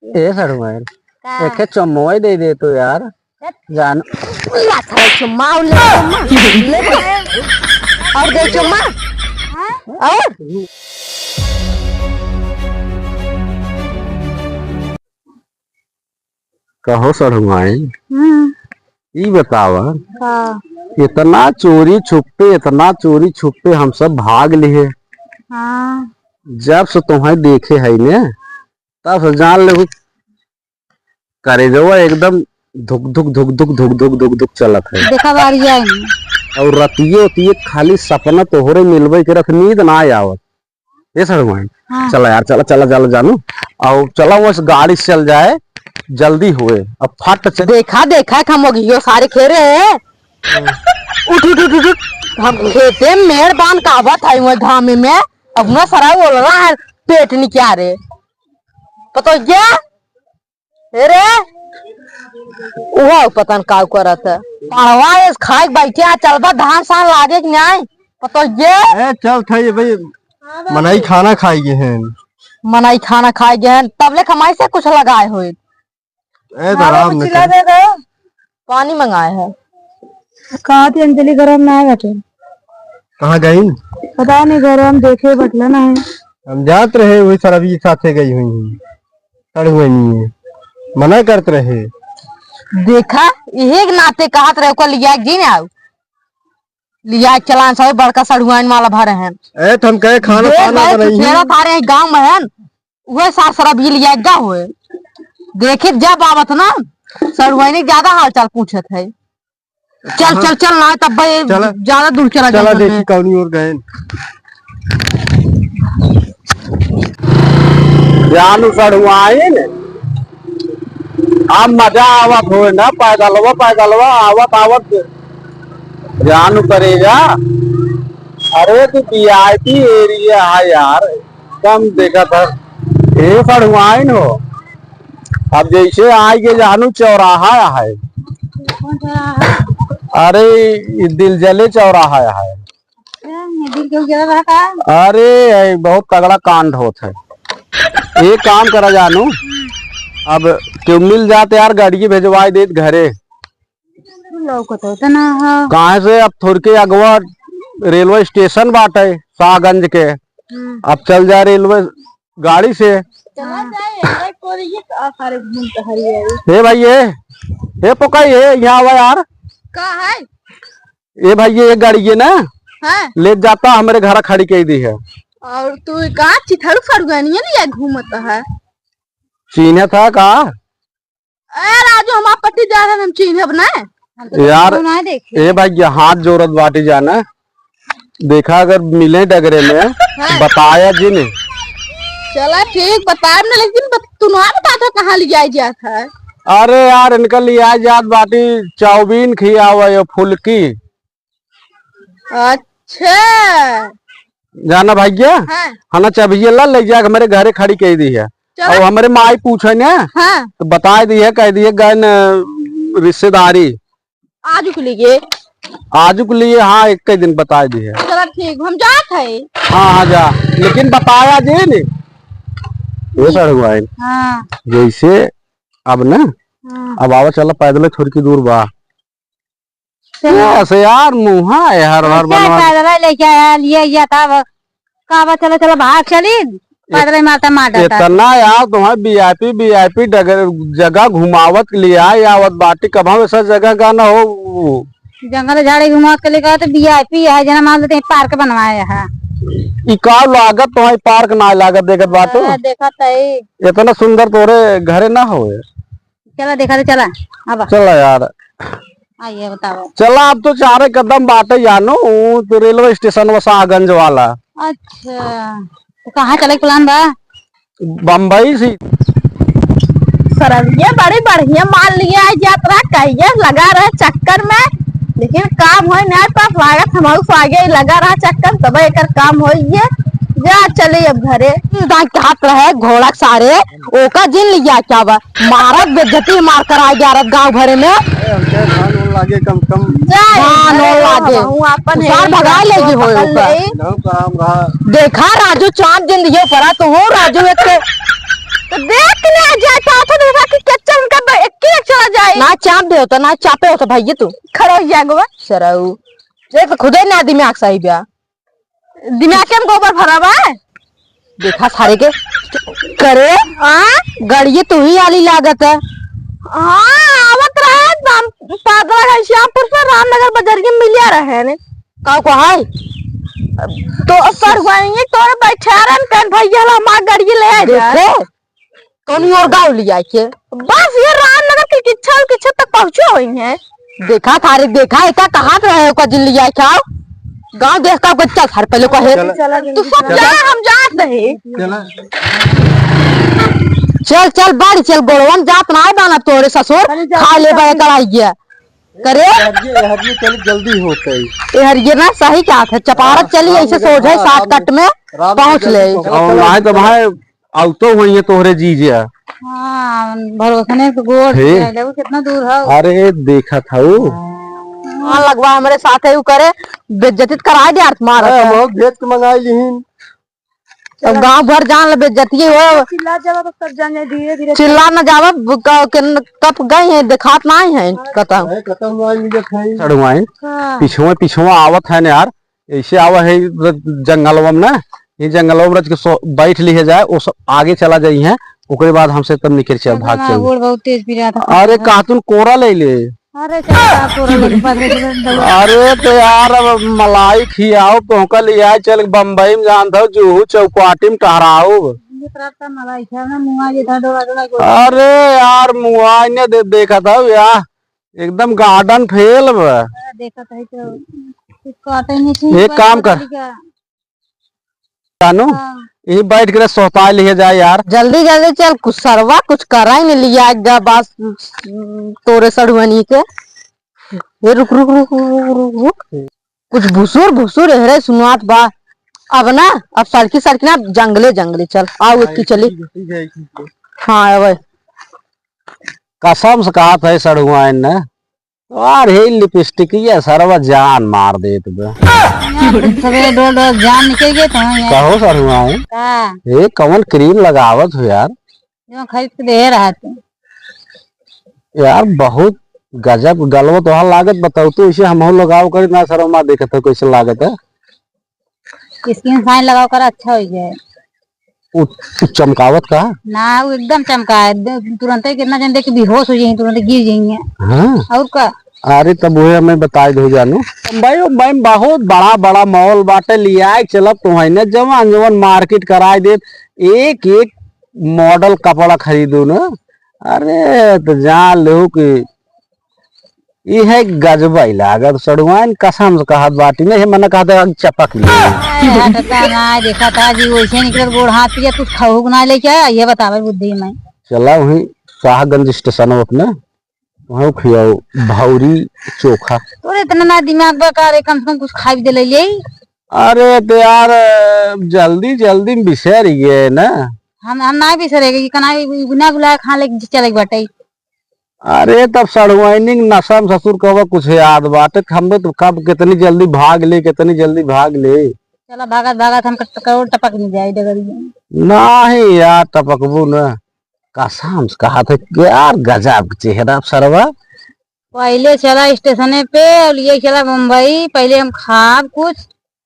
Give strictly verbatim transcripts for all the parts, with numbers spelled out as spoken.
ए सड़ुआइन, का? एके चुम्मो दे दे तो यार। हट। जान। ला थारे चुम्मा, और ले चुम्मा, ले चुम्मा। और दे चुम्मा। हाँ? और? कहो सड़ुआइन, हम्म। ई बतावा, हाँ। इतना चोरी छुपे, इतना चोरी छुपे हम सब भाग लिए। हाँ। जब से तुम्हें देखे है ने, तब से जान ले करेजवा एकदम धुक धुक धुक धुक धुक धुक धुक धुक चलत है। देखा बारी आई। और रतिये उतिये खाली सपना तोहरे मिलबे के रख, नींद ना आवत। ए सड़ुआइन, हाँ। चला यार, चला, चला, चला जानू, और चला वो गाड़ी से चल जाए, जल्दी होए, अब फट चल। देखा, देखा, हम लोग यो सारे खेरे हैं। उठ, उठ, उठ, उठ, उठ। हम खेते मेड़ बांध का आवत है वो घामे में, अब ना सरा बोल रहा है, पेट निकारे। पतो ये? ए रे, उहो पता न का करत है। पड़वा एस खाए के बैठे आ, चलबा धान सान लागे कि नाई? पतो ये? ए, चल था ये भाई, मनई खाना खाए गए हैं। मनई खाना खाए गए हैं, तबले कमाई से कुछ लगाए होए। ए, तो आराम से चिल्ला दे दो। पानी मंगाए है। कहा थी अंजलि घर में ना बैठे। कहाँ गई? पता नहीं, घर हम देखे बटला ना है। हम जात रहे, वही सरबी के साथे गई हुई हैं। सड़ुआइन है। मना करत रहे। देखा, यही के नाते कहत रहे, ओकर लिया के जी ना आऊ। लिया के चलान सब बड़का सड़ुआइन वाला भरे हैं। ए, तो हम कहे खाना देख पाना भाई, बनाई। चुचेरा थारे गाँव में है, उहे सास सरबी लिया के गा हुए। देखित जब आवत ना, सड़ुआइन ज्यादा हालचाल पूछत है। चल, हाँ। चल, चल, ना तब भाई चला। ज्यादा दूर चला चला जाऊंगा देखी मैं। कौनी ओर गए। जानू सड़ुआइन, अब मजा आवत होए ना, पैदलवा, पैदलवा आवत, आवत जानू करेजा। अरे तू वीआईपी एरिया है यार, कम देखा था। ए सड़ुआइन हो, अब जैसे आए के जानू चौराहा है। कौन चौराहा? अरे, ई दिलजले चौराहा है। अच्छा, ये दिल क्यों गिरा रहा का? अरे, ये बहुत तगड़ा कांड होत है। एक काम करा जानू, अब क्यों मिल जाते यार, गाड़ी भेजवाए देत घरे। लौकत होता ना है। काहे से अब थोड़के अगवा रेलवे स्टेशन बाटे शाहगंज के, हम्म। अब चल जा रेलवे गाड़ी से। चला जाए, अरे कोरी ये का सारे घूम टहरी है। हे भाई, ये, हे पोका, ये यहाँ आवा यार। का है? ये भाई, ये एक गाड़ी ये ना, हाँ। ले जाता, हमरे घर खड़ी कई दी है। और तू का चिथड़ू फड़ुआनिया लिया घूमत है? चीन्हे था का? ए राजू, हम आप पट्टी जा रहे हैं, हम चीन्हे अब ना। हम तो यार, कबो ना देखे। ए भाई, ये हाथ जोड़त बाटी जाना। देखा, अगर मिले डगरे में, हाँ। बताया जी ने। चला ठीक, बताएब ना, लेकिन बत-, तू ना बता था कहाँ लिया जात है। अरे यार, इनका लिया जात बाटी, चाउमीन खियावा, ये फुल्की। अच्छा। जाना भैया, हाँ। हना चाबिया ला, ले जाके हमरे घरे खड़ी कई दी है। चला। और हमरे माई पूछे ने, हाँ। तो बताए दी है, कह दी है, गए न रिश्तेदारी। आजू के लिए? आजू के लिए, हाँ, एक ही दिन बताए दी है। चला ठीक, हम जात है। हाँ, हाँ, जा, लेकिन बताया जे ने। ये सड़ुआइन। हाँ। जैसे अब ना, हाँ। अब आवा चला पैदल, थोड़ी की दूर बा। चला। ऐसे यार, मुँहा है हर बार अच्छा, बनवा। पैदल लेके आया, लिए गया था, अब का बा, चलो, चलो, भाग चली, पैदल ही मारता, मार डालता। इतना यार, तुम्हें वीआईपी, वीआईपी डगर, जगह घुमावत के लिए आए, आवत बाटी, कब हम ऐसा जगह का ना हो। जंगल झाड़ी घुमावत के लिए गए तो वीआईपी है, जना मान लेते हैं, पार्क बनवाए है। ई का लागत, तुम्हें पार्क ना लागत, देखत बाटू। हाँ, देखत है। इतना सुंदर तोरे घरे ना होए। चला देखा दे, चला। अब चला यार। आइए, बताओ। चला, अब तो चारे कदम बाटे जानो, ऊ तो रेलवे स्टेशन वो शाहगंज वाला। अच्छा, तो कहाँ चले के प्लान बा? बम्बई से। सरबिया बड़ी बढ़िया माल लिए आए जात रहा, कहिए लगा रहे चक्कर में, लेकिन काम होए ना, तो लागत हमारू स्वागे लगा रहा चक्कर, तब एकर काम होइए। जा चली अब घरे। दाई कहत रहे घोड़ा के सारे, ओका जिन लिया क्या बा? मारत बेइज्जती मार कर आ गया रत गाँव भरे में। ए, हमके धान उन लागे कम कम। जा, धान घरे उन लागे। रहू, आपन उसार हेरी भगा के लेगी हो पकड़ ओका। ले। गाँव का आम रहा। देखा राजू चाँद जिन दिए पड़ा तो हो राजू एक तो। तो देख ले जाए तो तो, तो ना चापे हो तो भैया तू। खड़ा हो जा गोबर। सरऊ। एक तो खुदे ना दिमाग सही बा। दिमाग के में गोबर भरा बा। देखा सारे के। करे? हाँ? गड़िए तू ही आली लागत है। हाँ, आवत रहे हम पादरा घनश्यामपुर से रामनगर बजरिया में मिलिया रहे ने। का को है? तो सर वहीं तोरे बैठा रहन कन भैया ला हमार गड़िए ले आ जा। देखो, कौन और गाँव लिया के? बस ये रामनगर के किच्छा किच्छा तक पहुँचे हुई हैं। देखा थारे, देखा एका कहाँ पे है ओका जिन लिया के आओ। गाँव देख का चल थारे पहले कहे। चला। तू सब चला। जा, हम जात रहे। चला। चल, चल, बाड़ी चल, गोड़वन जात ना बाना तोरे ससुर, अरे जा, खा ले जा, बड़े जा। कढ़ाई गया। करे? हरिये, हरिये चल जल्दी होते। ए हरिये ना सही क्या था, चपारत हाँ, चली ऐसे रामनगर, सोझे हाँ, शॉर्टकट रामनगर, में रामनगर पहुँच जल्दी ले। पहुँच। और ना तो भाई अब तो वही है तोहरे जीजे। हाँ, भरोसने से गोड़ हे। ले, वो कितना दूर है। अरे, देखा था वो। हाँ, लगवा हमरे साथ है, वो करे, बेइज्जती त कराई दे, अर्थ मार अरे, है। हम बहुत भेज के मंगाई लिहिन। अब गाँव भर जान ले, बेइज्जती हो। चिल्ला जावा तो सब जान जाए, धीरे धीरे चिल्ला न जावा, ब-, क-, के न-, कब गए हैं, देखात नहीं है, हाँ। कतहु। अरे, कतहु नहीं मिलत है। सड़ुआइन, हाँ। पिछुआ, पिछुआ आवत है न यार, ऐसे आवा है जंगलवा में ना, ये जंगलवा में रच के सो-, बैठ लिहे जाए, वो सब आगे चला जाई हैं, ओकरे बाद हमसे तब निकल चल, भाग चल। गोड़ बहुत तेज पिरात है। अरे, कहतुन कोरा ले ले। अरे, चल, आप कोरा ले ले, पकड़ के दौड़ा। अरे, तो यार, अब मलाई खियाओ, तोहका लिया चल बम्बई में, जानत हो, जुहू चौपाटी में टहराओ। ये तरफ का मलाई खाओ ना, मुआ ये था, डोला, डोला, गोड़। अरे यार, मुआ ने दे-, देखा था यार, एकदम गार्डन फेल बा। हाँ, देखत है तो कुछ कहते नहीं सुन एक काम कर। जानू, हाँ। यही बैठ के सोहता लिहे जाए यार। जल्दी जल्दी चल, कुछ सरवा कुछ कराई नहीं लिया, एक गा बास, तोरे सड़ुअनी के। ये रुक, रुक, रुक। कुछ भुसुर भुसुर एहरे सुनात बा। अब ना, अब सड़की सड़की ना, जंगले जंगले चल। आओ, एक की चली। हाँ, अब कसम से कहत है सड़ुआइन ने, तोहार हे लिपस्टिक ये सरवा जान मार देत बा। सबेरे डोल डोल जान निकल गए तो हैं यार। कहो सड़ुआइन। का? हे कौन क्रीम लगावत हो यार? जो खरीद के दे रहा तू। यार बहुत गजब गलवा तोहार लागत, बताओ तो इसे हमहू लगाव करी ना सरमा देखत हो कैसे लागत है। स्किन साइन लगाव कर अच्छा हो जाए। उ, उ चमकावत का? ना, वो एकदम चमका है। दे-, तुरंते कितना जन देख के बेहोश हो जाइए, तुरंते गिर जाइए। हाँ। और का? अरे, तब वही हमें बताए दो जानू। बम्बई, बम्बई में बहुत बड़ा, बड़ा मॉल बाटे, लियाए के चलब तुहैं ने, जवन, जवन मार्केट कराए देब, एक, एक मॉडल कपड़ा खरीदो ना। अरे, तो जान लो कि ई है गजबई लागत सड़ुआइन, कसम से कहत बाटी, नहीं, मने कहत है, चपक ले। ए, हटता ना, देखा था जी, वैसे निकलत गोड़ हाथ पिया, कुछ खाहू के ना लेके आया, ये बतावे बुद्धि में। चला वहीं शाहगंज स्टेशन अपने, वहाँ खियाओ भौरी चोखा। तोरे इतना ना दिमाग बा का रे, कम से कम कुछ खाई दे ले ले। अरे तो यार, जल्दी, जल्दी में बिसर गए ना। हम, हम ना बिसरे, कि कना गुना गुला खा ले चले बाटे। अरे, तब सड़ुआइनी के नशा में ससुर कहवा कुछ याद बाटे, हम तो कब कितनी जल्दी भाग ले, कितनी जल्दी भाग ले। चला, भागत, भागत हम क-, करोड़ टपक नहीं जाए डगरिया। नहीं यार, टपकबू न। कसम से कहा थे यार, गजब के चेहरा सरवा। पहले चला स्टेशने पे और ये चला बम्बई, पहले हम खाब कुछ,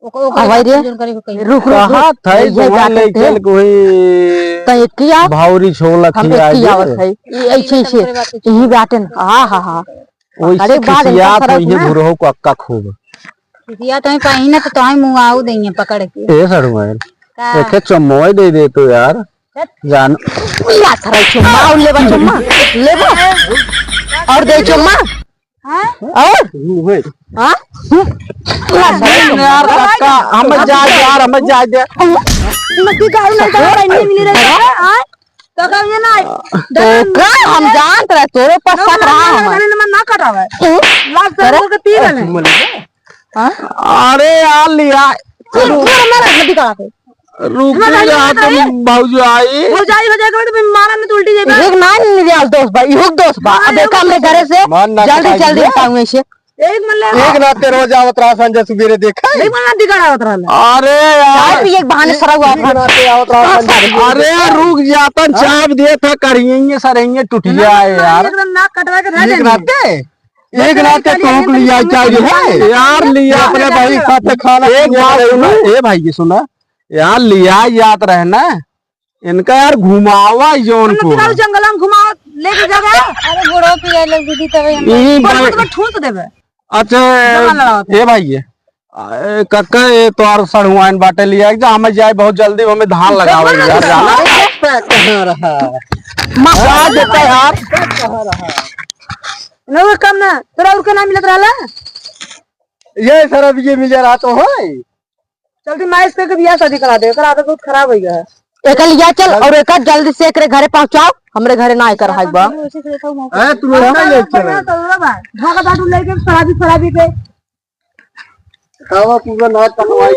ओक-, ओकरे अबे बाद रे, जोन करे को कही। रुक, रुक, रुक। कहा था ये जवान बाटे लइके थे। कोई तो एक ही आ, भौरी छोला हम खिया एक ही दे। आवत है। ये ऐसे, ऐसे, यही बाटे ना। हाँ, हाँ, हाँ। वैसे अरे बात खिसियात इनका होइहे ना। बुढ़ऊ को अक्का खूब। खिसियात होइहे पाही ना तो तोहई मुँह आऊ देइहे पकड़ के। ए सड़ुआइन। का? एके चम्मच दे दे तो यार। हट। जान। ला सारा चुम्मा, और लेबा चुम्मा, लेबा। और दे चुम्मा। हाँ? और? मुँहे। हाँ? अरे यार, कक्का, हमें जाए दे यार, हमें जाए दे। नदी का हल नहीं था, नहीं मिली रही था, हाँ? तो का ये ना, तो का हम जानत रहे, तोरे पास शक रहा हमारा। ना, ना, ना कटावे। हम्म? लाज शर्म करे? करके पी रहे हैं। हाँ? अरे यार, लिया। रुक, रुक, रुक, रुक, नदी का आके। रुक हमारा जा, जाए तुम दे। भौजाई। भौजाई हो जाएगा तो फिर मारा में तो उल्टी जाएगा। एक ना नहीं लिया दोस्त भाई, एक दोस्त बा। अब देखा हमरे घरे से मान ना जल्दी, कटाई जल्दी दिया। बताऊँ ऐसे। एक मन ले एक नाते रोज आवत रहा संजय सुबेरे देखा। एक मन दिगड़ आवत रहल। अरे यार। चाय पिए के बहाने सरवा एक नाते आवत रहा संजय सुबेरे। अरे रुक जातन, चाप दे था, करिए सरेंगे टूट जाए यार। एकदम नाक कटवा के धर एक देंगे। नाते, एक नाते तोहक लिया चाहिए है। यार लिया। अपने भाई खाते खाना एक बात सुनो, ए भाई जी सुना, यार लिया जात रहे ना, इनका यार घुमावा जौन हम लोग को। चलाओ जंगल में घुमाओ, लेके जावे। अरे गुड़ो पिया ले दीदी, तबे हम ई बोल भाई मत, ठूस देबे। अच्छा, जमा लड़ावत है। ए भाई, ये, ए, कक्का, ये तोहार सड़ुआइन बाटे लिया, जा, हमें जाए बहुत जल्दी, हमें धान लगावे जमा यार, जाना। लड़ावत है। कहाँ रहा? जा देता यार। कहाँ रहा? ना वो कम ना, तोरा और के ना मिलत रहला? ये सर, अब ये मिले रहा तो है। जल्दी माइस करके बियाह शादी करा दे, एकर आदत बहुत खराब हो गया है। एकर लिया चल और एकर जल्दी से एकरे घरे पहुंचाओ, हमरे घरे ना एकर हाइक बा। ए, तू लोग ना ले चल। धोखा दारू लेके शराबी, शराबी पे। खावा पूरा ना कटवाई।